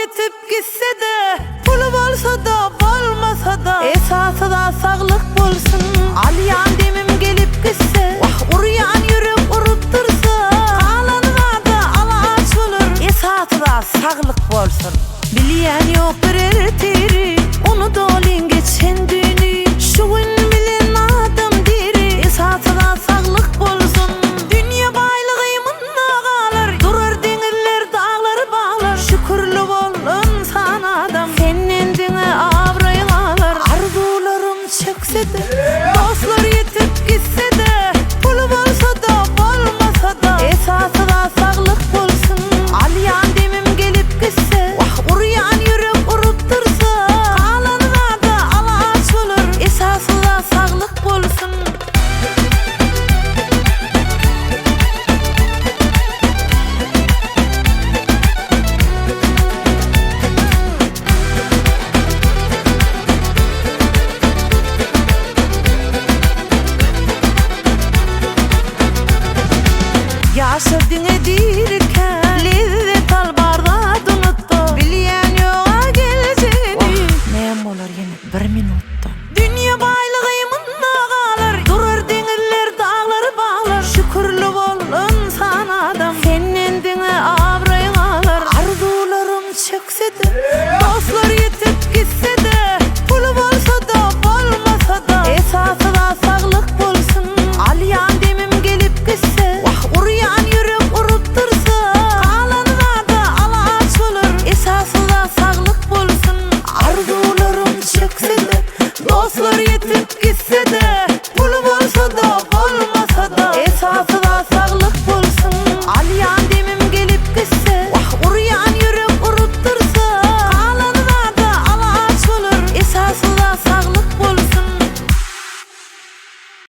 ýitip gitse-de, Puly bolsa-da, bolmasa-da, Esasy zat saglyk bolsun. Alýan demim gelip gitse, Wah, urýan ýürek urup dursa, Galan zada alaç bolar, Esasy zat saglyk bolsun. Bilýän ýok bir ertiri, Unudalyň geçen düýni, Şu gün bilen adam diri, Esasy zat saglyk bolsun. Dünýe baýlygy munda galar, Durar deňizler, daglar, baglar, Şükürli bol, ynsan adam, Senden diňe abraý galar. Arzuwlarym çökse-de, Dostlar ýitip gitse-de, Puly bolsa-da, bolmasa-da, Esasy zat saglyk bolsun. Alýan demim gelip gitse, Wah, urýan ýürek urup dursa, Galan zada alaç bolar, Esasy zat saglyk bolsun. Ýaşa diňe dirikä, lezzet al bar zat unutda, bilýän ýoga geljegini. Wah, näme bolar ýene bir minutda. Dünýe baýlygy munda galar, durar deňizler, daglar, baglar, şükürli bol, ynsan adam, senden diňe abraý galar. Arzuwlarym çökse-de, dostlar ýitip gitse.